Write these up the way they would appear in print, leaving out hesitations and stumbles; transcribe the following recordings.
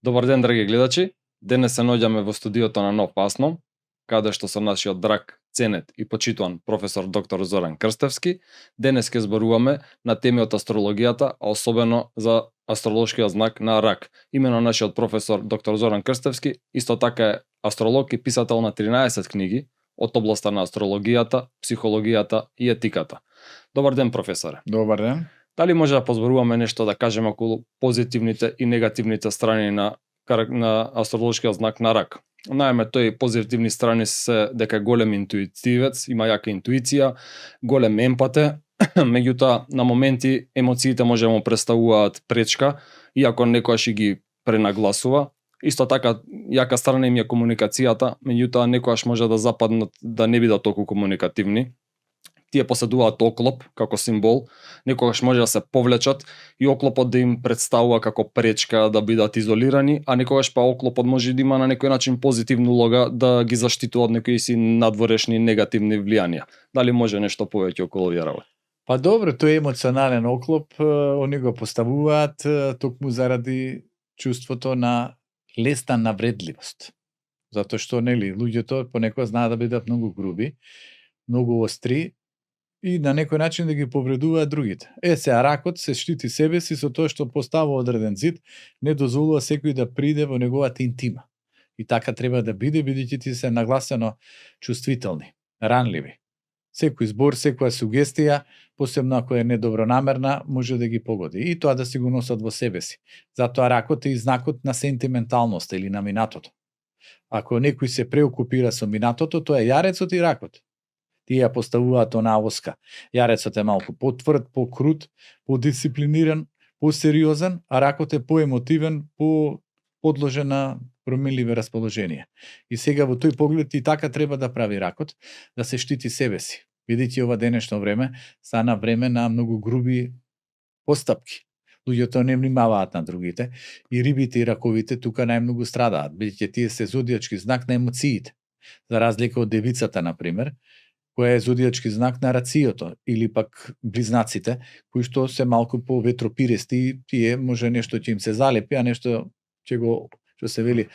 Добар ден, драги гледачи. Денес се наоѓаме во студиото на Нов Пасно, каде што со нашиот драг, ценет и почитуван професор доктор Зоран Крстевски. Денес ќе зборуваме на теми од астрологијата, а особено за астролошкиот знак на рак. Имено нашиот професор доктор Зоран Крстевски исто така е астролог и писател на 13 книги од областа на астрологијата, психологијата и етиката. Добар ден, професоре. Добар ден. Дали може да позборуваме нешто да кажеме околу позитивните и негативните страни на астролошкиот знак на рак? Најме, тој позитивни страни се дека голем интуитивец, има јака интуиција, голем емпате, меѓутоа на моменти емоциите може да му представуваат пречка, иако некојаш и ги пренагласува. Исто така, јака страна им е комуникацијата, меѓутоа некојаш може да западнат да не бидат толку комуникативни. Тие поседуваат оклоп како символ, некогаш може да се повлечат и оклопот да им представува како пречка да бидат изолирани, а некогаш па оклопот може да има на некој начин позитивна улога да ги заштитува од некои си надворешни негативни влијанија. Дали може нешто повеќе околу овие работи? Па добро, тој емоционален оклоп, они го поставуваат токму заради чувството на лесна навредливост. Затоа што нели луѓето понекогаш знаат да бидат многу груби, многу остри и на некој начин да ги повредуваат другите. Сега ракот се штити себе си со тоа што поставува одреден зид, не дозволува секој да приде во неговата интима. И така треба да биде, бидејќи ти се нагласено чувствителни, ранливи. Секој збор, секоја сугестија, посебно ако е недобронамерна, може да ги погоди. И тоа да си го носат во себе си. Затоа ракот е и знакот на сентименталност или на минатото. Ако некој се преокупира со минатото, тоа е јарецот и ракот. Тие ја поставуваат онаа оска. Јарецот е малку потврд, покрут, подисциплиниран, посериозен, а ракот е поемотивен, подложен на променливи расположенија. И сега во тој поглед и така треба да прави ракот, да се штити себе си. Видите, ова денешно време стана време на многу груби постапки. Луѓето не внимаваат на другите и рибите и раковите тука најмногу страдаат, бидејќи тие се зодијачки знак на емоциите. За разлика од девицата, например, која е зодијачки знак на рациото, или пак близнаците, кои што се малку по ветропиристи и тие може нешто ќе им се залепи, а нешто ќе го, што се вели,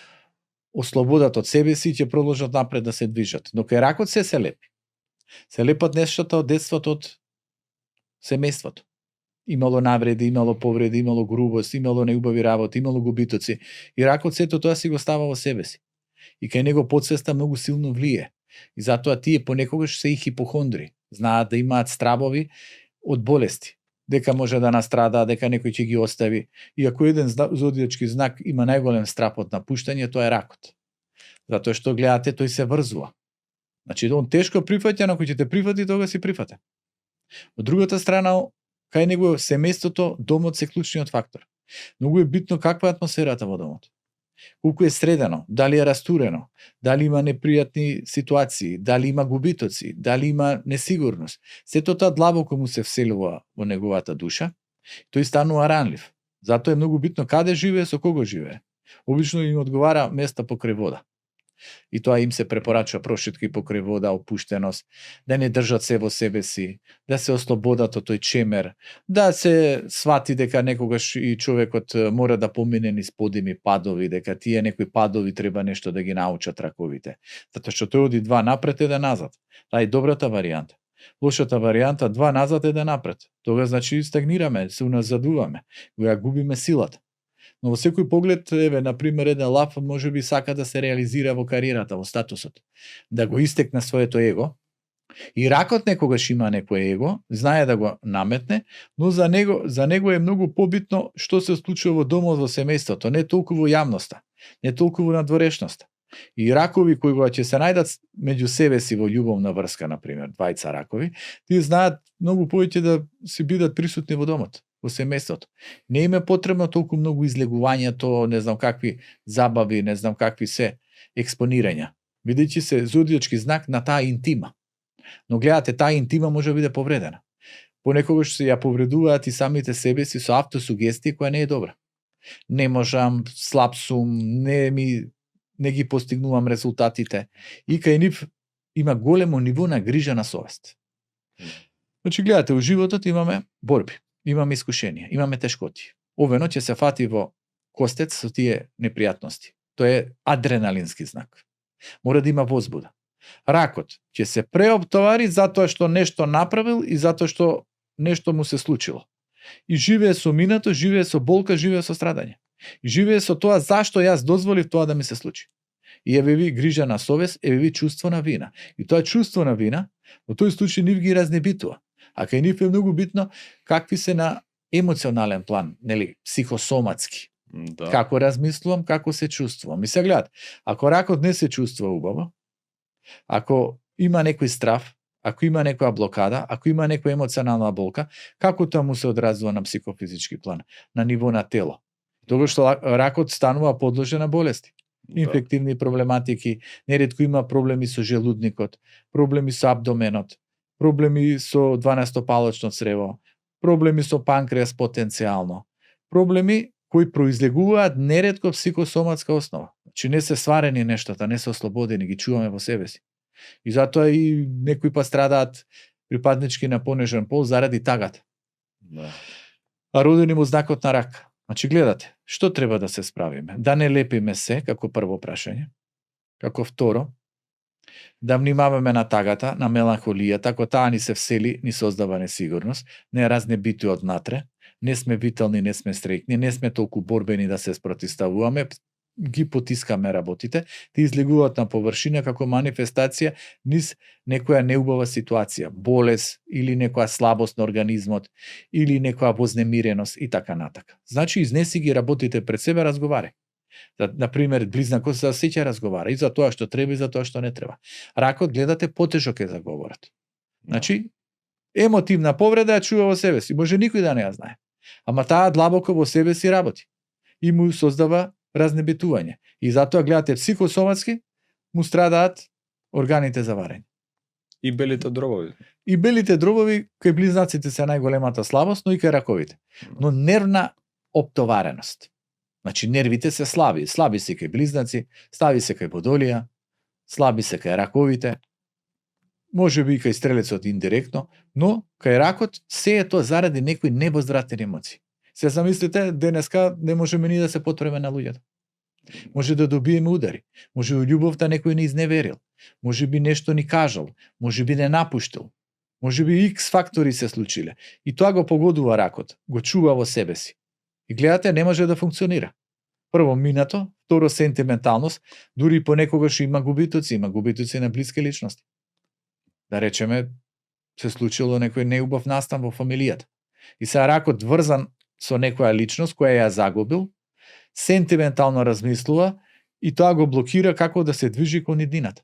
ослободат од себе си и ќе продолжат напред да се движат. Но кај ракот се лепи. Се лепат нештата од детството, од семејството. Имало навреди, имало повреди, имало грубост, имало неубави работи, имало губитоци. И ракот сето тоа си го става во себе си. И кај него подсвеста многу силно влие. И затоа тие понекогаш се и хипохондри. Знаат да имаат стравови од болести. Дека може да настрадаат, дека некој ќе ги остави. И ако еден зодијачки знак има најголем страв од напуштање, тоа е ракот. Затоа што гледате, тој се врзува. Значи, он тешко прифаќа, но ако ќе те прифати, тога си прифатен. Од другата страна, кај него семејството, домот се клучниот фактор. Многу е битно каква е атмосферата во домот. Колку е средено, дали е растурено, дали има непријатни ситуации, дали има губитоци, дали има несигурност. Сето тоа длабоко му се вселува во неговата душа, тој станува ранлив. Затоа е многу битно каде живее, со кого живее. Обично им одговара места покрај вода. И тоа им се препорачува прошетки покрај вода, опуштеност, да не држат се во себе си, да се ослободат од тој чемер, да се свати дека некогаш и човекот мора да помине низ подими падови, дека тие некои падови треба нешто да ги научат раковите. Затоа што тој оди 2 напред, 1 назад. Таа е добрата варијанта. Лошата варијанта 2 назад, 1 напред. Тога значи стагнираме, се уназадуваме, го губиме силата. Но во секој поглед, еве, например, еден лав може би сака да се реализира во кариерата, во статусот, да го истекне своето его. И ракот некогаш има некој его, знае да го наметне, но за него е многу побитно што се случува во домот, во семејството, не толку во јавноста, не толку во надворешноста. И ракови кои ќе се најдат меѓу себе си во љубовна врска, например, двајца ракови, тие знаат многу повеќе да си бидат присутни во домот, во семејството. Не им е потребно толку многу излегувањето, не знам какви забави, не знам какви се експонирања, бидејќи се зодијачки знак на таа интима. Но гледате, таа интима може да биде повредена. Понекогаш се ја повредуваат и самите себе си со автосугестија која не е добра. Не можам, слаб сум, не ги постигнувам резултатите. И кај нив има големо ниво на грижа на совест. Значи, гледате, у животот имаме борби, имаме искушенија, имаме тешкоти. Овено ќе се фати во костец со тие непријатности. Тоа е адреналински знак. Мора да има возбуда. Ракот ќе се преоптовари затоа што нешто направил и затоа што нешто му се случило. И живее со минато, живее со болка, живее со страдање. И живее со тоа зашто јас дозволив тоа да ми се случи. И еве ви грижа на совест, еве ви чувство на вина. И тоа чувство на вина, во тој случај нив ги разнебитува. А кај нив е многу битно какви се на емоционален план, нели, психосоматски. Да. Како размислувам, како се чувствувам. И се гледат, ако ракот не се чувствува убаво, ако има некој страв, ако има некоја блокада, ако има некоја емоционална болка, како тоа му се одразува на психофизички план, на ниво на тело? Тогаш што ракот станува подложен на болести. Инфективни проблематики, неретко има проблеми со желудникот, проблеми со абдоменот, проблеми со 12-палочно црево, проблеми со панкреас потенцијално, проблеми кои произлегуваат неретко психосоматска основа. Значи не се сварени нештата, не се ослободени, ги чуваме во себе си. И затоа и некои па страдаат припаднички на понежен пол заради тагата. Да. А родени му знакот на рак. Значи гледате, што треба да се справиме? Да не лепиме се, како прво прашање. Како второ, да внимаваме на тагата, на меланхолијата, ако таа ни се всели, ни создава несигурност, не разнебитува однатре, не сме витални, не сме среќни, не сме толку борбени да се спротиставуваме, ги потискаме работите, те излегуваат на површина како манифестација низ некоја неубава ситуација, болест или некоја слабост на организмот или некоја вознемиреност и така натака. Значи изнеси ги работите пред себе, разговарај. Например, близнакот се сеќа разговара и за тоа што треба и за тоа што не треба. Ракот гледате потежок е за говорот. Значи емотивна повреда ја чува во себе си, може никој да не ја знае. Ама таа длабоко во себе си работи и му создава разнебитување. И затоа гледате психосоматски му страдаат органите за варење. И белите дробови. И белите дробови кај близнаците се најголемата слабост, но и кај раковите. Но нервна оптовареност. Значи нервите се слаби. Слаби се кај близнаци, слаби се кај водолија, слаби се кај раковите, може би и кај стрелецот индиректно, но кај ракот се е тоа заради некои невозвратени емоции. Се замислите, денеска не можеме ни да се потвореме на луѓето. Може да добиеме удари, може во љубовта некој не изневерил, може би нешто ни кажал, може би не напуштил, може би X фактори се случиле. И тоа го погодува ракот, го чува во себе си. И гледате, не може да функционира. Прво минато, второ сентименталност, дури понекогаш има губитоци на блиски личности. Да речеме, се случило некој неубав настан во фамилијата. И сега ракот врзан со некоја личност која ја загубил, сентиментално размислува и тоа го блокира како да се движи кон иднината.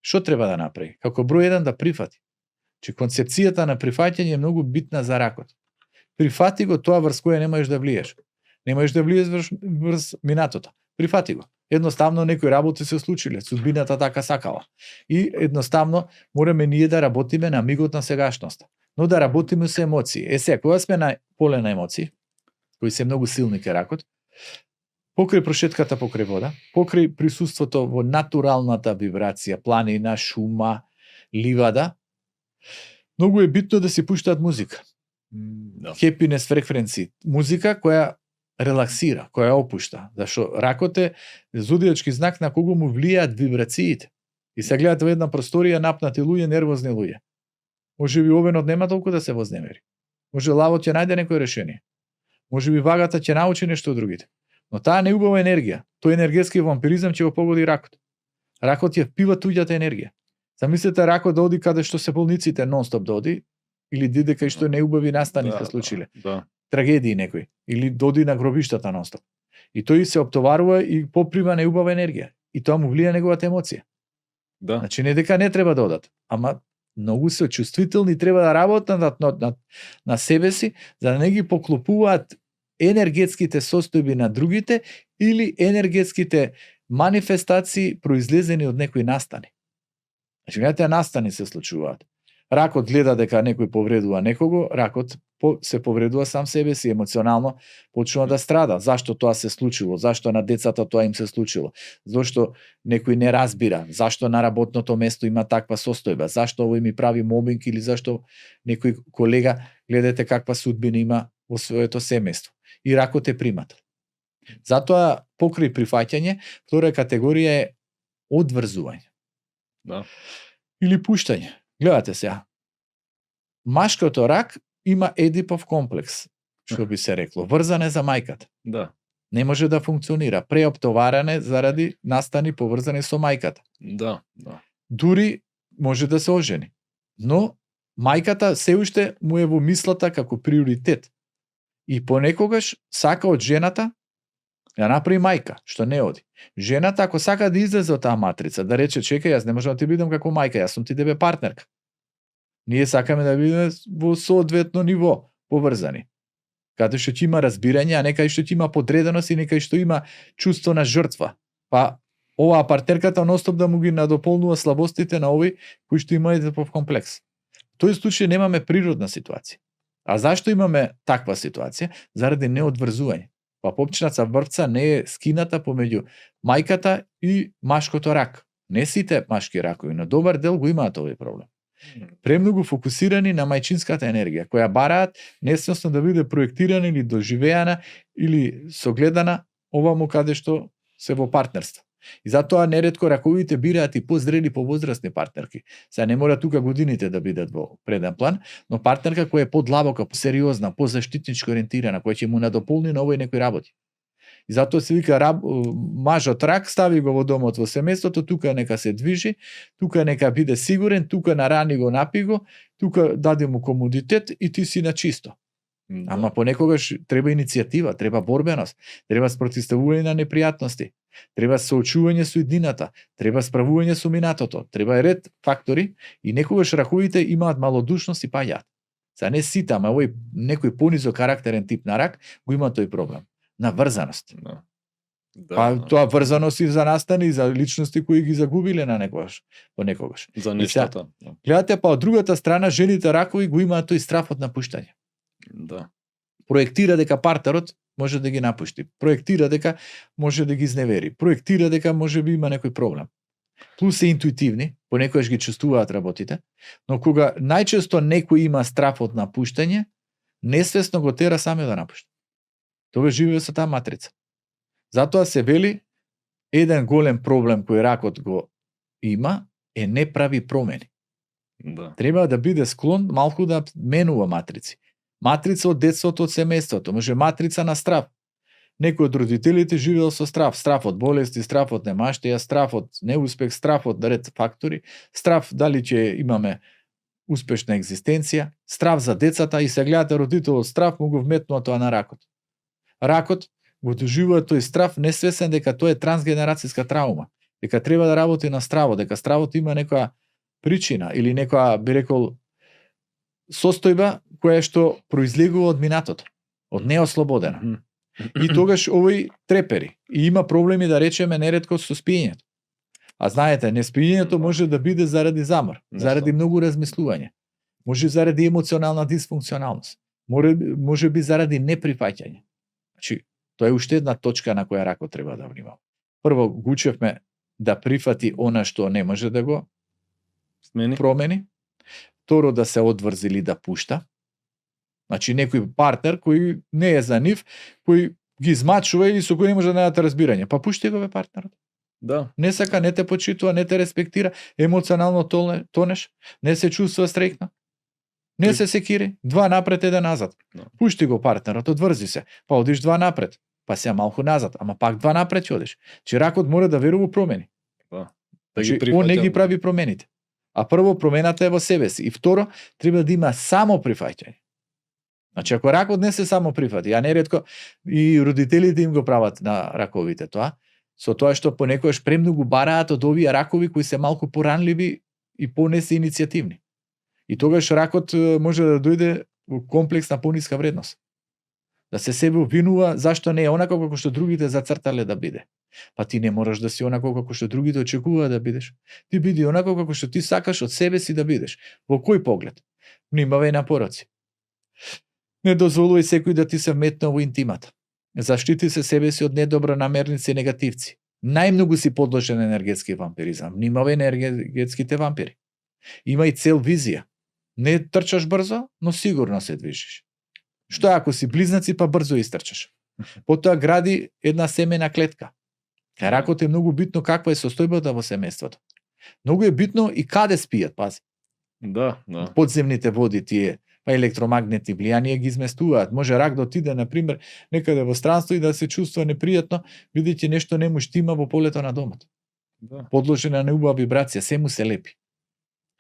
Што треба да направи? Како број 1 да прифати. Че концепцијата на прифаќање е многу битна за ракот. Прифати го тоа врз кое не можеш да влиеш. Не можеш да влиеш врз минатото. Прифати го. Едноставно некои работи се случиле, судбината така сакала. И едноставно мораме ние да работиме на мигот на сегашноста. Но да работиме со емоции. Сега, кога сме на поле на емоции, кои се многу силни кај ракот, покрај прошетката покрај вода, покрај присуството во натуралната вибрација, планина, шума, ливада, многу е битно да се пуштаат музика. Happiness фреквенци, музика која релаксира, која опушта, зашто ракот е зодиачки знак на кого му влијаат вибрациите. И се гледате во една просторија напнати луѓе, нервозни луѓе. Може би овенот нема толку да се вознемери. Може лавот ќе најде некој решение. Може би вагата ќе научи нешто од другите. Но таа неубава енергија, тој енергетски вампиризам ќе го погоди ракот. Ракот ја впива туѓата енергија. Замислете ракот да оди каде што се болниците нон-стоп да оди, или диде кај што неубави настани се случиле. Да. Трагедии некои, или доди на гробиштата нон-стоп. И тој се оптоварува и поприма неубава енергија. И тоа му влија неговата емоција. Да. Значи не дека не треба да одат, ама многу се чувствителни, треба да работат на себе си, за да не ги поклопуваат енергетските состојби на другите или енергетските манифестации произлезени од некои настани. Значи, гледате, настани се случуваат. Ракот гледа дека некој повредува некого, ракот се повредува сам себе си емоционално, почнува да страда. Зашто тоа се случило? Зашто на децата тоа им се случило? Зашто некој не разбира? Зашто на работното место има таква состојба? Зашто овој ми прави мобинг или зашто некој колега, гледате каква судбина има во своето семејство? И ракот е примател. Затоа покрај прифаќање, втора категорија е одврзување. Да. Или пуштање. Гледате сега. Машкото рак има едипов комплекс, што би се рекло, врзане за мајката. Да. Не може да функционира, преоптоваране заради настани поврзани со мајката. Да, да. Дури може да се ожени. Но мајката се уште му е во мислата како приоритет. И понекогаш сака од жената ја направи мајка, што не оди. Жената ако сака да излезе од таа матрица, да рече чекај, јас не можам да ти бидам како мајка, јас сум ти тебе партнерка. Ние сакаме да бидеме во соодветно ниво поврзани. Каде што ќе има разбирање, а некај што ќе има подреденост и некај што има чувство на жртва. Па оваа партнерката ностоп да му ги надополнува слабостите на овој кој што има едипов комплекс. Тој случај немаме природна ситуација. А зашто имаме таква ситуација? Заради неодврзување. Па попчинаца врвца не е скината помеѓу мајката и машкото рак. Не сите машки ракови, но добар дел го имаат овој проблем. Премногу фокусирани на мајчинската енергија, која бараат несвесно да биде проектирана или доживеана или согледана оваму каде што се во партнерство. И затоа неретко раковите бираат и позрели, повозрастни партнерки. Сега не мора тука годините да бидат во преден план, но партнерка која е подлабока, посериозна, позаштитничко ориентирана, која ќе му надополни на овој некој работи. И затоа се вика мажот рак, стави го во домот во семејството, тука нека се движи, тука нека биде сигурен, тука нарани го, напи го, тука даде му комодитет и ти си на чисто. Да. Ама понекогаш треба иницијатива, треба борбеност, треба спротивставување на непријатности, треба соочување со иднината, треба справување со минатото, треба ред фактори и некогаш раковите имаат малодушност и паѓаат. За не сите, ама овој некој понизок карактерен тип на рак го има тој проблем на врзаност. Да. Па тоа врзаност и за настани и за личности кои ги загубиле на некогаш, понекогаш. За нештата. Гледате, па од другата страна жените ракови го имаат тој страф од напуштање. Да. Проектира дека партнерот може да ги напушти. Проектира дека може да ги изневери. Проектира дека може би има некој проблем. Плюс се интуитивни, понекогаш ги чувствуваат работите, но кога најчесто некој има страф од напуштање, несвесно го тера саме да напушти. Тоа живее со таа матрица. Затоа се вели еден голем проблем кој ракот го има е не прави промени. Да. Треба да биде склон малку да менува матрици. Матрица од детството, од семејството, може матрица на страф. Некој од родителите живеел со страф, страф од болести, страф од немаштија, страф од неуспех, страф од ред фактори, страф дали ќе имаме успешна екзистенција, страф за децата и се гледате родителот страф му го вметнува тоа на ракот. Ракот го доживува тој страф несвесен дека тоа е трансгенерацијска траума, дека треба да работи на стравот, дека стравот има некоја причина или некоја, би рекол, состојба која што произлегува од минатото, од неослободена. И тогаш овој трепери и има проблеми, да речеме, неретко со спиењето. А знаете, неспиењето може да биде заради замор, заради многу размислување, може заради емоционална дисфункционалност, може би заради неприфаќање. Значи, тоа е уште една точка на која ракот треба да внимава. Прво, гучевме да прифати она што не може да го промени. Второ, да се одврзи или да пушта. Значи, некој партнер кој не е за нив, кој ги измачува или со кој не може да најдете разбирање. Па пушти го бе партнерот. Да. Не сака, не те почитува, не те респектира, емоционално тонеш, не се чувствува среќна. Не се секири, два напред, еден назад. Да. Пушти го партнерот, одврзи се. Па одиш два напред, па се малку назад, ама пак два напред ќе одиш. Че ракот мора да верува промени. Да. Значи, он не ги прави промените. А прво промената е во себе си. И второ, треба да има само прифаќање. Значи, ако ракот не се само прифати, а неретко и родителите им го прават на раковите тоа, со тоа што понекогаш премногу бараат од овие ракови кои се малку поранливи и понесе иницијативни. И тогаш ракот може да дојде во комплекс на пониска вредност. Да се себе обвинува зашто не е онако како што другите зацртале да биде. Па ти не можеш да си онако како што другите очекуваат да бидеш. Ти биди онако како што ти сакаш од себе си да бидеш. Во кој поглед? Внимавај на пороци. Не дозволувај секој да ти се вметне во интимата. Заштити се себе си од недобронамерници и негативци. Најмногу си подложен енергетски вампиризам. Внимавај на енергетските вампири. Имај цел, визија. Не трчаш брзо, но сигурно се движиш. Што ако си близнаци, па брзо истрчаш? Потоа гради една семена клетка. Кај ракот е многу битно каква е состојбата во семејството. Многу е битно и каде спијат, пази. Да. Подземните води тие, па електромагнетни влијанија ги изместуваат. Може рак да отиде, например, некаде во странство и да се чувствува непријатно, бидејќи нешто не му штима во полето на домот. Да. Подложен на неубава вибрација, се му се лепи.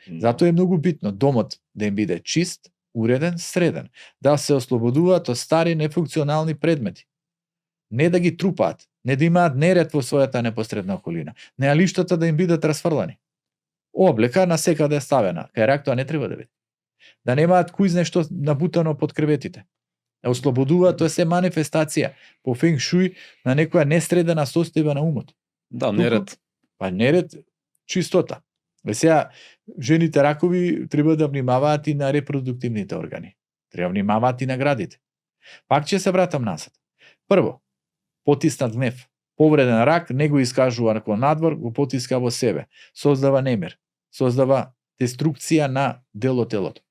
Затоа е многу битно домот да им биде чист, уреден, среден, да се ослободуваат од стари нефункционални предмети. Не да ги трупаат, не да имаат неред во својата непосредна околина, неалиштата да им бидат расфрлани. Облека на секаде е ставена, кај рак тоа не треба да биде. Да немаат куј знае што набутано под креветите. Ослободуваат, тоа е се манифестација по фенг шуј на некоја несредена состојба на умот. Да, неред. Па неред, чистота. Сега, жените ракови треба да внимаваат и на репродуктивните органи. Треба внимаваат и на градите. Пак ќе се вратам назад. Прво, потиснат гнев. Повреден рак не го искажува кон надвор, го потиска во себе. Создава немир. Создава деструкција на дел од телото.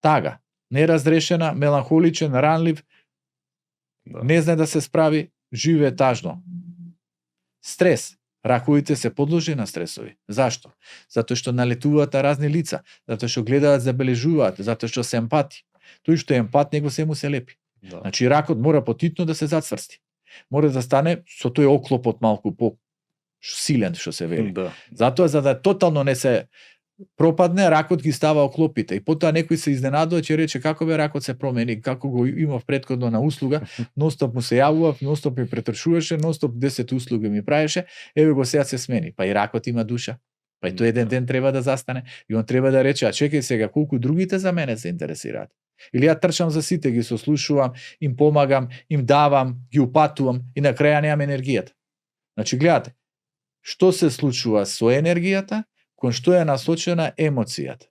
Тага, неразрешена, меланхоличен, ранлив, не знае да се справи, живее тажно. Стрес. Раковите се подложи на стресови. Зашто? Затоа што налетуваат на разни лица, затоа што гледаат, забележуваат, затоа што се емпати. Тој што е емпат, него се му се лепи. Да. Значи ракот мора потитно да се зацврсти. Мора да стане со тој оклопот малку по силен, што се вели. Да. Затоа за да тотално не се пропадне, ракот ги става оклопите и потоа некој се изненадува, ќе рече како бе ракот се промени, како го имав претходно на услуга, ностоп му се јавував, ностоп ми претрошуваше, ностоп 10 услуги ми правеше, еве го сега се смени. Па и ракот има душа. Па и тој еден ден треба да застане и он треба да рече, а чекај сега, колку другите за мене се интересираат. Или ја трчам за сите, ги сослушувам, им помагам, им давам, ги упатувам и на крај немам енергијата. Значи гледате, што се случува со енергијата, кон што е насочена емоцијата.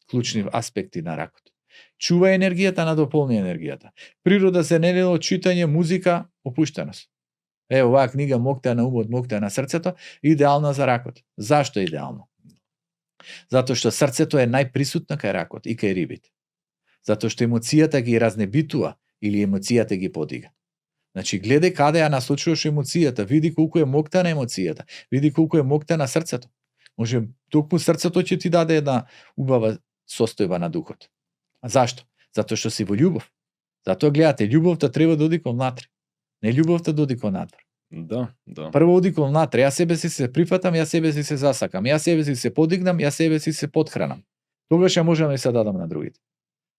Клучни аспекти на ракот. Чува енергијата, надополни енергијата. Природа се нелело читање, музика, опуштеност. Оваа книга Моктеа на умот, Моктеа на срцето, идеална за ракот. Зашто е идеално? Затоа што срцето е најприсутно кај ракот и кај рибите. Затоа што емоцијата ги разнебитува или емоцијата ги подига. Значи, гледај каде ја насочуваш емоцијата, види колку е мокта на емоцијата, види колку е мокта на срцето. Може, токму срцето ќе ти даде една убава состојба на духот. А зашто? Затоа што си во љубов. Затоа гледате, љубовта треба да оди кон внатре. Не љубовта да оди кон надвор. Да. Прво оди кон внатре, јас себе си се прифатам, јас себе си се засакам, јас себе си се подигнам, јас себе си се подхранам. Тогаш ја можеме да се дадам на другите.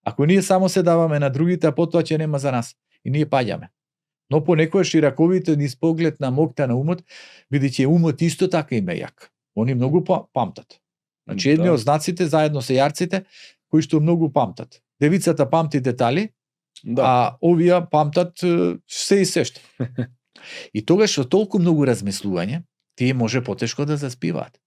Ако ние само се даваме на другите, а потоа ќе нема за нас. И ние паѓаме. Но понекогаш и раковите низ поглед на Моктеа на умот, бидејќи умот исто така им е јак. Они многу памтат. Значи, едни од знаците заедно се јарците, кои што многу памтат. Девицата памти детали, а овие памтат се и се што. И тогаш со толку многу размислување, тие може потешко да заспиваат.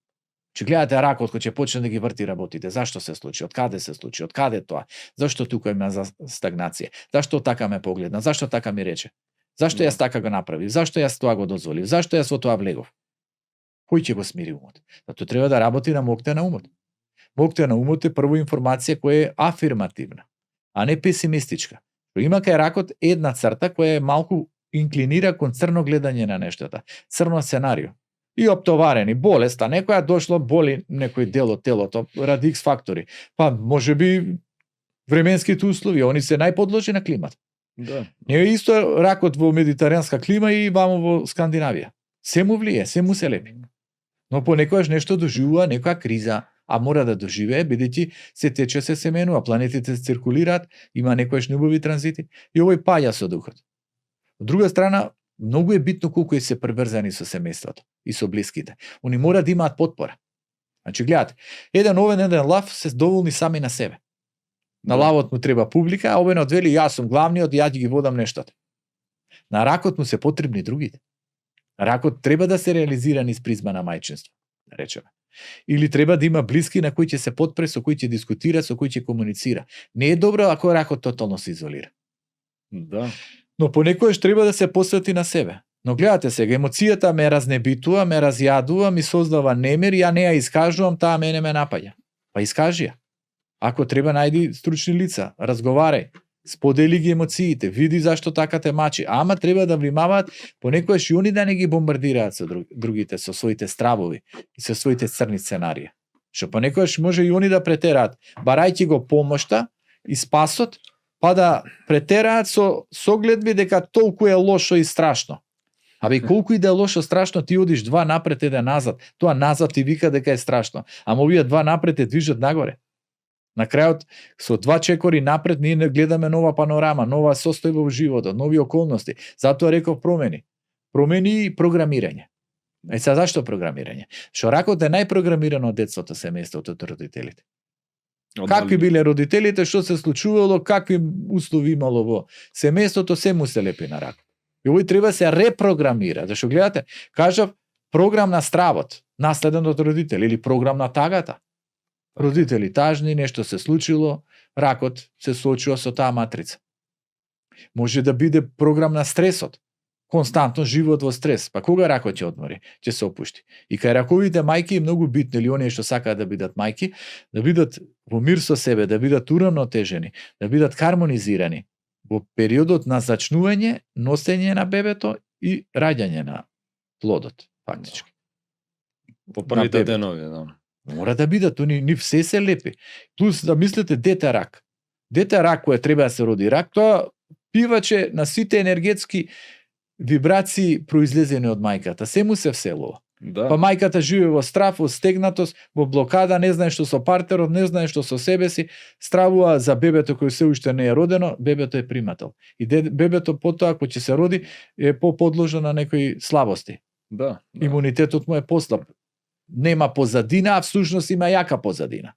Че гледате ракот кој ќе почне да ги врти работите, зашто се случи, од каде се случи, од каде тоа, зашто тука има стагнација, зашто така ме погледна, зашто така ми рече, зашто јас така го направив, зашто јас тоа го дозволив, зашто јас во тоа влегов. Кој ќе го смири умот? Затоа треба да работи на Моктеа на умот. Моктеа на умот е прво информација која е афирмативна, а не песимистичка. Има кај ракот една црта која е малку инклинира кон црно гледање на нештата, црно сценарио. И оптоварени, болеста, некоја дошло, боли некој дел од телото ради X фактори. Па можеби временските услови, они се најподложи на климат. Да. Не е исто ракот во медитеранска клима и вамо во Скандинавија. Се му влие, се му се лепи. Но понекогаш нешто доживува, некоја криза, а мора да доживее, бидејќи се тече, се семенува, планетите се циркулираат, има некојаш неубави транзити и овој паѓа со духот. Од друга страна, многу е битно колку е се преврзани со семејството и со блиските. Они мора да имаат потпора. Значи, гледате, еден овен, еден лав се доволни сами на себе. На лавот му треба публика, а овен одвели, јас сум главниот, ја ги водам нештата. На ракот му се потребни другите. Ракот треба да се реализира низ призма на мајчинство, да речеме. Или треба да има блиски на кои ќе се потпре, со кои ќе дискутира, со кои ќе комуницира. Не е добро ако ракот тотално се изолира. Да. Но понекогаш треба да се посвети на себе. Но гледате сега, емоцијата ме разнебитува, ме разјадува, ми создава немир, ја не ја искажувам, таа мене ме напаѓа. Па искажи ја. Ако треба, најди стручни лица, разговарај, сподели ги емоциите, види зашто така те мачи, ама треба да внимаваат понекогаш и они да не ги бомбардираат со другите, со своите стравови и со своите црни сценарии. Што понекогаш може и они да претераат, барајќи го помошта и спасот, па да претераат со согледби дека толку е лошо и страшно. Абе, колку и да е лошо страшно, ти одиш 2 напред, 1 назад. Тоа назад ти вика дека е страшно. Ама овие 2 напред те движат нагоре. На крајот, со 2 чекори напред, ние не гледаме нова панорама, нова состојба во животот, нови околности. Затоа реков промени. Промени и програмирање. Сега зашто програмирање? Што ракот е најпрограмиран од детството, семејството, од родителите. Какви биле родителите, што се случувало, какви услови имало во семејството, се му се лепи на рак. И овој треба се репрограмира. Зашто гледате, кажав програм на стравот, наследен од родители, или програм на тагата. Родители тажни, нешто се случило, ракот се соочува со таа матрица. Може да биде програм на стресот. Константно живот во стрес. Па кога ракот ќе одмори? Ќе се опушти. И кај раковите мајки е многу битно, или оние што сакаат да бидат мајки, да бидат во мир со себе, да бидат урамнотежени, да бидат хармонизирани во периодот на зачнување, носење на бебето и раѓање на плодот, фактички. Во првите денови, да. Мора да бидат, они нив се лепи. Плюс да мислите дете рак. Дете рак кој треба да се роди рак, тоа пиваче на сите енергетски вибрации произлезени од мајката. Се му се вселува. Да. Па мајката живее во страв, во стегнатост, во блокада, не знае што со партерот, не знае што со себе си, стравува за бебето кој се уште не е родено, бебето е примател. И бебето потоа кога ќе се роди е поподложено на некои слабости. Да. Имунитетот му е послаб. Нема позадина, а всушност има јака позадина.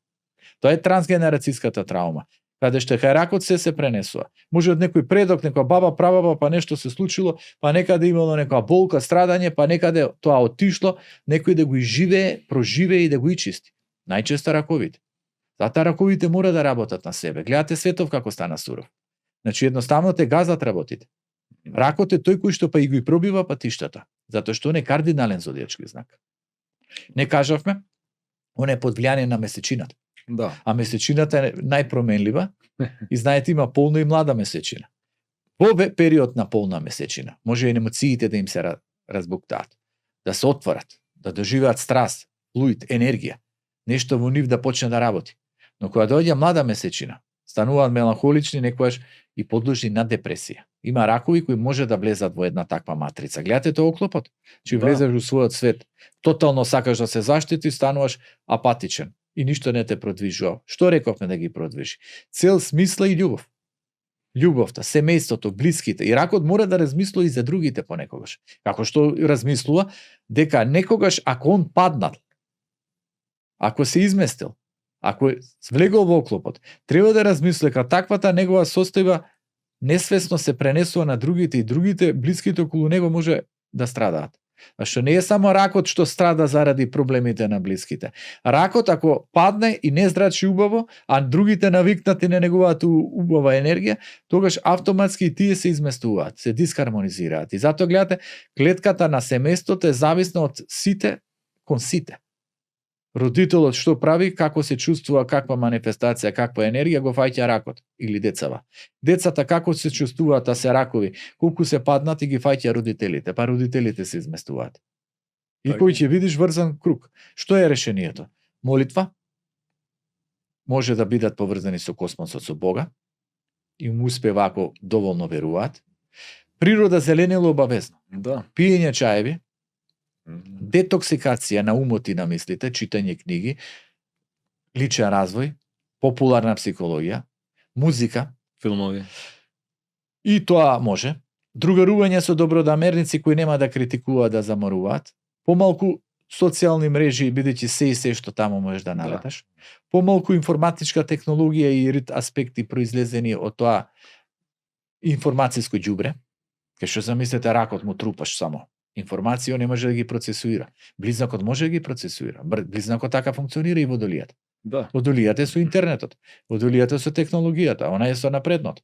Тоа е трансгенерацијската траума, каде што кај ракот се пренесува. Може од некој предок, некоја баба, прабаба, па нешто се случило, па некаде имало некоја болка, страдање, па некаде тоа отишло, некој да го изживее, проживее и да го ичисти. Најчесто раковите. Затоа раковите мора да работат на себе. Гледате светов како стана суров. Значи едноставно те газат работите. Ракот е тој кој што па и го пробива патиштата, затоа што он е кардинален зодијачки знак. Не кажавме, он е под влијание на месечината. Да. А месечината е најпроменлива и знаете има полна и млада месечина. Во период на полна месечина може и емоциите да им се разбуктаат, да се отворат, да доживеат страст, флуид, енергија, нешто во нив да почне да работи. Но кога доаѓа млада месечина, стануваат меланхолични, некојаш и подложни на депресија. Има ракови кои може да влезат во една таква матрица. Гледате тоа оклопот, че влезеш во својот свет, тотално сакаш да се заштити, стануваш апатичен и ништо не те продвижува. Што рековме да ги продвижи? Цел, смисла и љубов. Љубовта, семејството, блиските. И ракот мора да размислува и за другите понекогаш. Како што размислува дека некогаш ако он паднал, ако се изместил, ако е влегол во оклопот, треба да размисли дека таквата негова состојба несвесно се пренесува на другите и другите блиските околу него може да страдаат. А што не е само ракот што страда заради проблемите на блиските. Ракот ако падне и не зрачи убаво, а другите навикнати на неговата убава енергија, тогаш автоматски и тие се изместуваат, се дисхармонизираат. И затоа гледате, клетката на семејството е зависна од сите кон сите. Родителот што прави, како се чувствува, каква манифестација, каква енергија го фаќа ракот или децава. Децата како се чувствуваат, а се ракови, колку се паднати ги фаќа родителите, па родителите се изместуваат. И кој ќе видиш врзан круг. Што е решението? Молитва. Може да бидат поврзани со космосот, со Бога. И му успева ако доволно веруваат. Природа зеленило обавезно. Да. Пиење чаеви. Детоксикација на умот и на мислите, читање книги, личен развој, популарна психологија, музика, филмови. И тоа може. Другарување со добродамерници кои нема да критикуваат, да заморуваат. Помалку социјални мрежи, бидејќи се и се што таму можеш да налеташ. Помалку информатичка технологија и рит аспекти произлезени од тоа информацијско ѓубре. Кај што замислете ракот му трупаш само. Информација не може да ги процесуира. Близнакот може да ги процесуира. Близнакот така функционира и водолијата. Да. Водолијата е со интернетот. Водолијата е со технологијата. Она е со напреднот.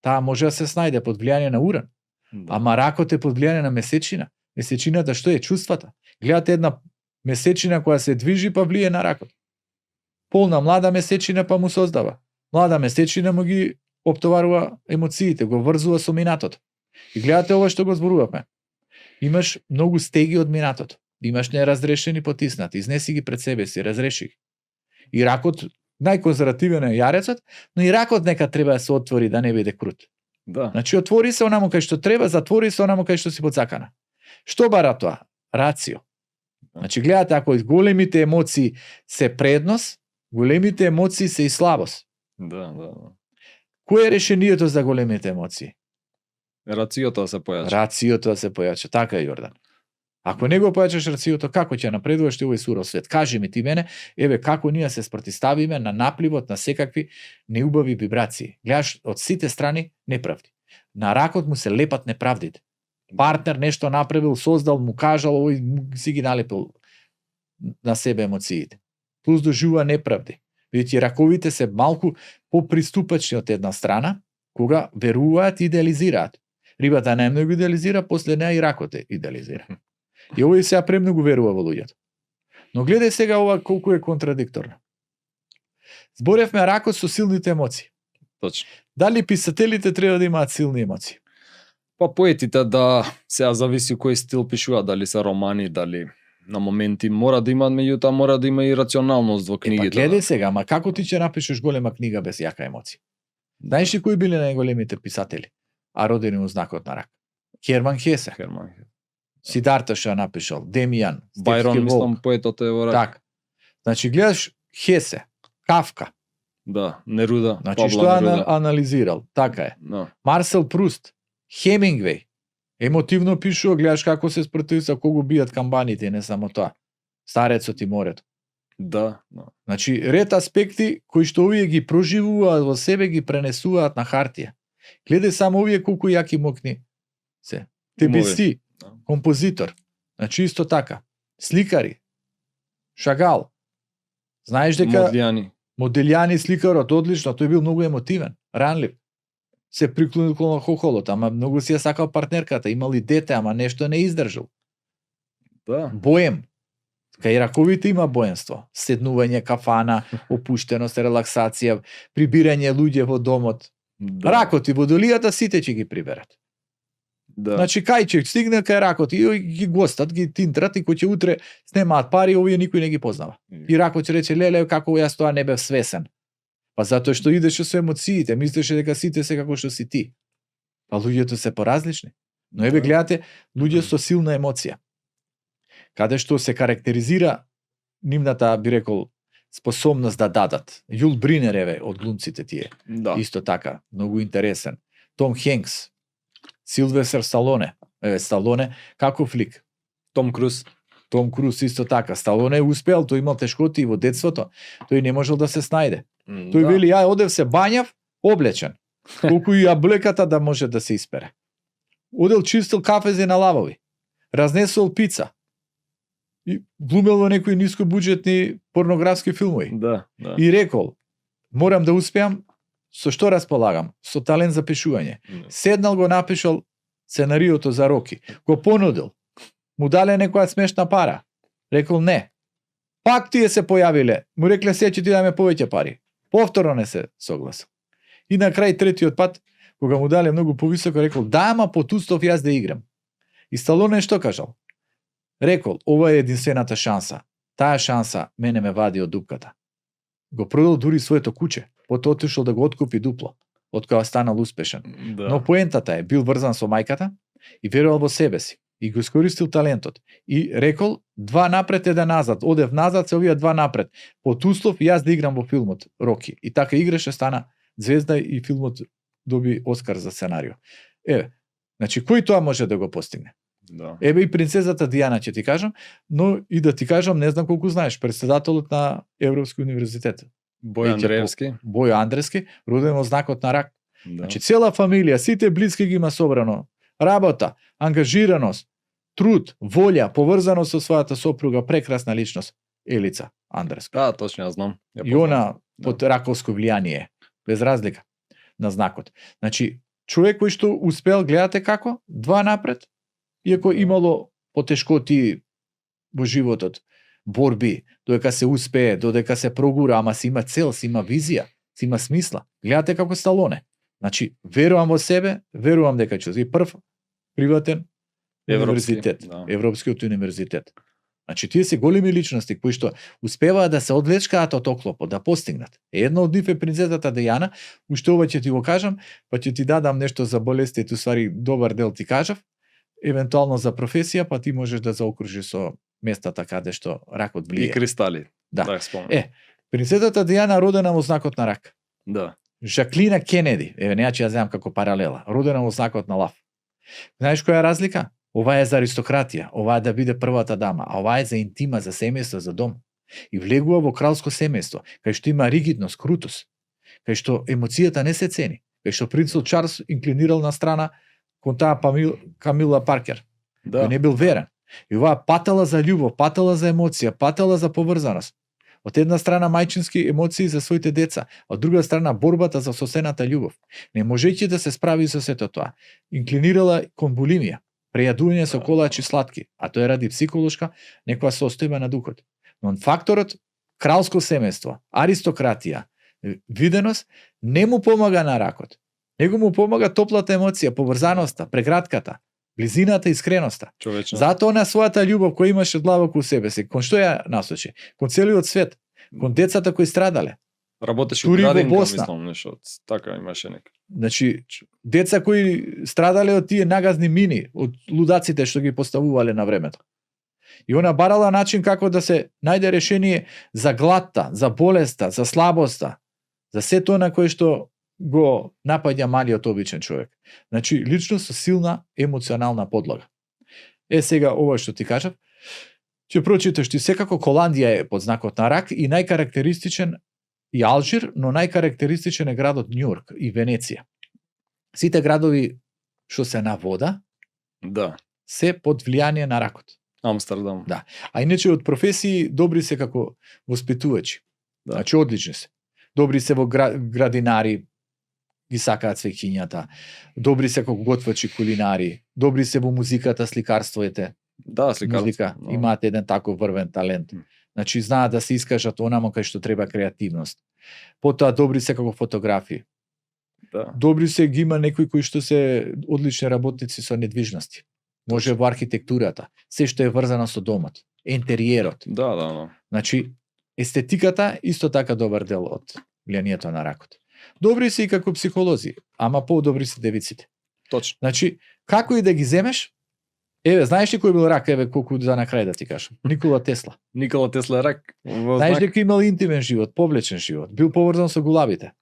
Таа може да се снајде под влијание на Уран. Да. Ама ракот е под влијание на месечина. Месечината што е? Чувствата. Гледате една месечина која се движи па влие на ракот. Полна млада месечина па му создава. Млада месечина му ги оптоварува емоциите, го врзува со минатото. И гледате ова што го зборувавме. Имаш многу стеги од минатото. Имаш неразрешени потиснати, изнеси ги пред себе си, разреши ги. И ракот, најконзервативен е јарецот, но и ракот нека треба да се отвори, да не биде крут. Да. Значи, отвори се онамо кај што треба, затвори се онамо кај што си подсакана. Што бара тоа? Рацио. Значи, гледате, ако големите емоции се предност, големите емоции се и слабост. Да. Кој е решението за големите емоции? Рациото да се појача. Рациото да се појача. Така е, Јордан. Ако не го појачаш рациото, како ќе напредуваш овој суров свет? Кажи ми ти мене, како ние се спротиставиме на напливот на секакви неубави вибрации. Гледаш од сите страни неправди. На ракот му се лепат неправдите. Партнер нешто направил, создал, му кажал, овој си ги налепил на себе емоциите. Плюс доживува неправди. Видите, раковите се малку поприступачни од една страна, кога веруваат и идеализираат. Рибата најмногу идеализира, после неа и ракот е идеализира. И овој сега премногу верува во луѓето. Но гледај сега ова колку е контрадикторно. Зборевме ракот со силните емоции. Точно. Дали писателите треба да имаат силни емоции? Па поетите да сега зависи кој стил пишува, дали се романи, дали на моменти мора да имаат, меѓутоа мора да има и рационалност во книгите. Па гледај сега, ма како ти ќе напишеш голема книга без јака емоција? Знаеш ли кои биле најголемите писатели, а родени во знакот на рак? Херман Хесе. Сидарта што ја напишал, Демијан, Бајрон, мислам, поетот е во рак. Так. Значи гледаш Хесе, Кафка. Да, Неруда, Значи Пабло што Неруда. анализирал, така е. Да. Марсел Пруст, Хемингвеј, емотивно пишува, гледаш како се спротивса, кога бијат камбаните и не само тоа. Старецот и морето. Да. Значи, ред аспекти кои што овие ги проживуваат во себе, ги пренесуваат на хартија. Гледај само овие колку јаки мокни се. Тебиси, композитор. Значи, исто така. Сликари. Шагал. Знаеш дека Модилјани сликарот, одлично, тој бил многу емотивен, ранлив. Се приклонил кон хохолот, ама многу си ја сакал партнерката, имал и дете, ама нешто не издржал. Да. Боем. Кај раковите има боенство. Седнување, кафана, опуштеност, релаксација, прибирање луѓе во домот. Да. Ракот и водолијата сите ќе ги приберат. Да. Значи кај ќе стигне кај ракот и ги гостат, ги тинтрат и кој ќе утре снемаат пари, овие никој не ги познава. И ракот ќе рече, леле, како јас тоа не бев свесен. Па затоа што идеше со емоциите, мислеше дека сите се како што си ти. Па луѓето се поразлични. Но еве гледате, луѓе со силна емоција. Каде што се карактеризира нивната, би рекол, способност да дадат. Јул Бринер, еве, од глумците тие. Да. Исто така, многу интересен. Том Хенкс, Силвестер Сталоне. Еве, Сталоне, каков лик? Том Круз. Том Круз исто така. Сталоне успеал, тој имал тешкоти и во детството. Тој не можел да се снајде. Тој вели, ја одев се бањав, облечен. Колку и аблеката да може да се испере. Одел чистил кафези на лавови. Разнесол пица. И глумел во некои нискобуџетни порнографски филмови. Да. И рекол, морам да успеам, со што располагам? Со талент за пишување. Седнал го напишал сценариото за Роки. Го понудил. Му дале некоја смешна пара. Рекол не. Пак тие се појавиле. Му рекле се ќе ти даме повеќе пари. Повторно не се согласил. И на крај третиот пат, кога му дале многу повисоко, рекол, да, ама потустов јас да играм. И Сталоне што кажал? Рекол, ова е единствената шанса. Таа шанса мене ме вади од дупката. Го продал дури своето куче, потоа отишол да го откупи дупло, од кога станал успешен. Да. Но поентата е, бил врзан со мајката и верувал во себе си. И го искористил талентот. И рекол, 2 напред, 1 назад. Одев назад, се овие 2 напред. Под услов јас да играм во филмот Роки. И така играше, стана звезда и филмот доби Оскар за сценарио. Еве, значи, кој тоа може да го постигне? Да. Еве и принцезата Дијана ќе ти кажам, но и да ти кажам, не знам колку знаеш, председателот на Европски универзитет. Бој Андреевски. Бој Андреевски, роден во знакот на рак. Да. Значи, цела фамилија, сите блиски ги има собрано. Работа, ангажираност, труд, волја, поврзано со својата сопруга, прекрасна личност, Елица Андреевска. Да, точно ја знам. И она под раковско влијание, без разлика на знакот. Значи, човек кој што успел, гледате како, 2 напред, иако имало потешкоти во животот, борби, додека се успее, додека се прогура, ама си има цел, си има визија, си има смисла. Гледате како Сталоне. Значи, верувам во себе, верувам дека ќе си прв приватен Европски, универзитет, да. Европскиот универзитет. Значи, тие се големи личности кои што успеваат да се одлечкаат од оклопот, да постигнат. Една од нив е принцезата Дијана, уште ова ќе ти го кажам, па ќе ти дадам нешто за болестите, ствари добар дел ти кажав, евентуално за професија, па ти можеш да заокружиш со местата каде што ракот И влие. кристали. Да. Да, спомнам. Принцезата Дијана родена во знакот на рак. Да. Жаклина Кенеди, неа ќе ја земам како паралела, родена во знакот на лав. Знаеш која е разлика? Ова е за аристократија, ова е да биде првата дама, а ова е за интима, за семејство, за дом. И влегува во кралско семејство, кај што има ригидност, крутост, кај што емоцијата не се цени, кај што принцот Чарлс инклинирал на страна кон таа Камила Паркер, Да. кој не бил верен. И оваа патела за љубов, патела за емоција, патела за поврзаност. Од една страна мајчински емоции за своите деца, а од друга страна борбата за сосената љубов. Не можејќи да се справи со сето тоа. Инклинирала кон булимија, прејадување со колачи сладки, а тоа е ради психолошка некоја состојба на духот. Но факторот кралско семејство, аристократија, виденост не му помага на ракот. Него му помага топлата емоција, поврзаноста, прегратката, близината и искреноста. Човечно. Затоа на својата љубов која имаше длабоко у себе си, кон што ја насочи? Кон целиот свет, кон децата кои страдале. Работеше у тури во градинка, Босна. мислам, нешто. Така имаше нека. Значи, деца кои страдале од тие нагазни мини, од лудаците што ги поставувале на времето. И она барала начин како да се најде решение за гладта, за болеста, за слабоста, за сето на кое што го напаѓа малиот обичен човек. Значи, личност со силна емоционална подлога. Сега ова што ти кажав, ќе прочиташ ти секако Холандија е под знакот на рак и најкарактеристичен и Алжир, но најкарактеристичен е градот Њујорк и Венеција. Сите градови што се на вода Да. се под влијание на ракот. Амстердам. Да. А иначе од професии добри се како воспитувачи. Да. Значи одлични се. Добри се во градинари, ги сакаат свеќињата. Добри се како готвачи кулинари. Добри се во музиката, сликарството. Да, сликарство. Музика, Но... имаат еден таков врвен талент. Значи знаат да се искажат онамо кај што треба креативност. Потоа добри се како фотографи. Да. Добри се ги има некои кои што се одлични работници со недвижности. Може во архитектурата, се што е врзано со домот, интериерот. Да, да, да. Значи естетиката исто така добар дел од влијанието на ракот. Добри се и како психолози, ама подобри се девиците. Точно. Значи, како и да ги земеш, знаеш ли кој бил рак, колку за на крај да ти кажам? Никола Тесла. Никола Тесла е рак. Знаеш дека имал интимен живот, повлечен живот, бил поврзан со гулабите.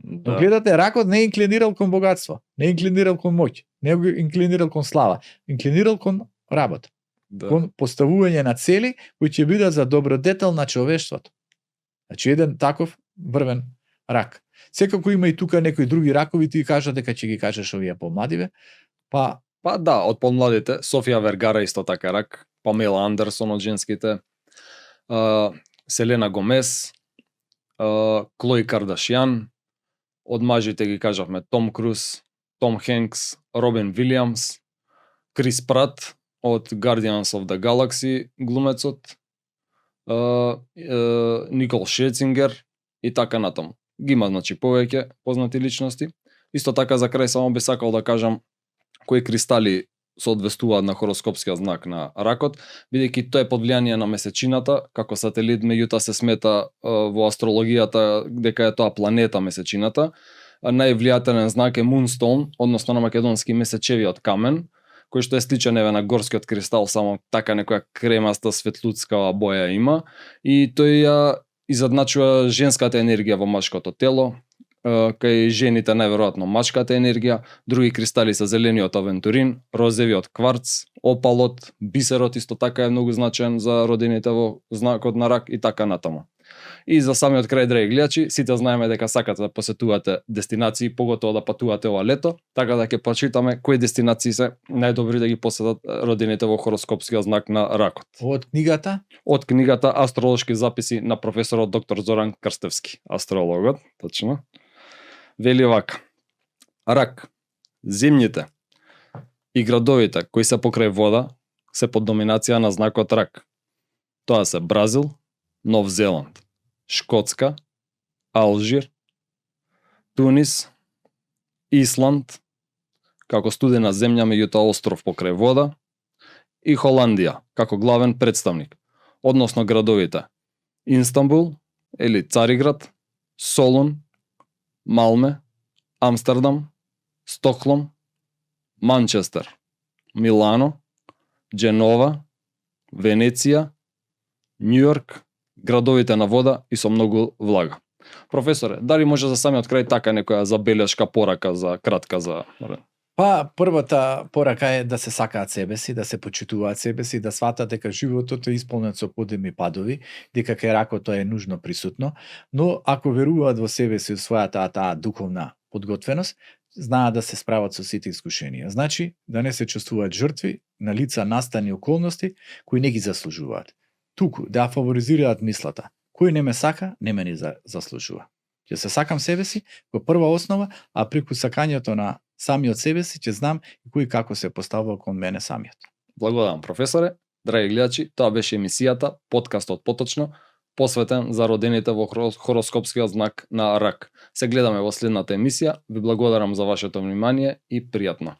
Да. Но гледате, ракот не инклинирал кон богатство, не инклинирал кон моќ, не инклинирал кон слава, инклинирал кон работа, Да. кон поставување на цели кои ќе бидат за добродетел на човештвото. Значи еден таков врвен рак. Секако има и тука некои други ракови, ти кажа дека ќе ги кажеш овие помладиве, па Па да, од помладите, Софија Вергара исто така рак, Памела Андерсон од женските, Селена Гомес, Клои Кардашјан, од мажите ги кажавме Том Круз, Том Хенкс, Робин Вилиамс, Крис Прат од Guardians of the Galaxy глумецот, Никол Шецингер и така натаму. Ги има значи повеќе познати личности. Исто така за крај само би сакал да кажам кои кристали соодветствуваат на хороскопскиот знак на ракот, бидејќи тоа е под влијание на месечината, како сателит, меѓутоа се смета во астрологијата дека е тоа планета месечината. Највлијателен знак е Moonstone, односно на македонски месечевиот камен, кој што е сличен еве на горскиот кристал, само така некоја кремаста светлуцкава боја има, и тој ја изедначува женската енергија во машкото тело, кај жените најверојатно машката енергија, други кристали се зелениот авентурин, розевиот кварц, опалот, бисерот исто така е многу значаен за родените во знакот на рак и така натаму. И за самиот крај, драги гледачи, сите знаеме дека сакате да посетувате дестинации, поготово да патувате ова лето, така да ќе прочитаме кои дестинации се најдобри да ги посетат родените во хороскопскиот знак на ракот. од книгата Од книгата Астролошки записи на професорот доктор Зоран Крстевски, астрологот, точно. Вели вака: рак, земјите и градовите кои се покрај вода се под доминација на знакот рак. Тоа се Бразил, Нов Зеланд, Шкотска, Алжир, Тунис, Исланд, како студена земја меѓутоа остров покрај вода, и Холандија, како главен представник, односно градовите Инстанбул или Цариград, Солун, Малме, Амстердам, Стокхолм, Манчестер, Милано, Дженова, Венеција, Њујорк, градовите на вода и со многу влага. Професоре, дали може за самиот крај така некоја забелешка, порака за кратка за... Па, првата порака е да се сакаат себе си, да се почитуваат себе си, да сватат дека животот е исполнет со подеми падови, дека кај ракото е нужно присутно, но ако веруваат во себе си, својата таа духовна подготвеност, знаат да се справат со сите искушенија. Значи, да не се чувствуваат жртви на лица, настани и околности кои не ги заслужуваат. Туку да фаворизираат мислата. Кој не ме сака, не ме ни заслужува. Ќе се сакам себе си во прва основа, а преку сакањето на самиот себе си ќе знам и кој како се поставува кон мене самиот. Благодарам, професоре. Драги гледачи, тоа беше емисијата, подкастот Поточно, посветен за родените во хороскопскиот знак на рак. Се гледаме во следната емисија. Ви благодарам за вашето внимание и пријатно.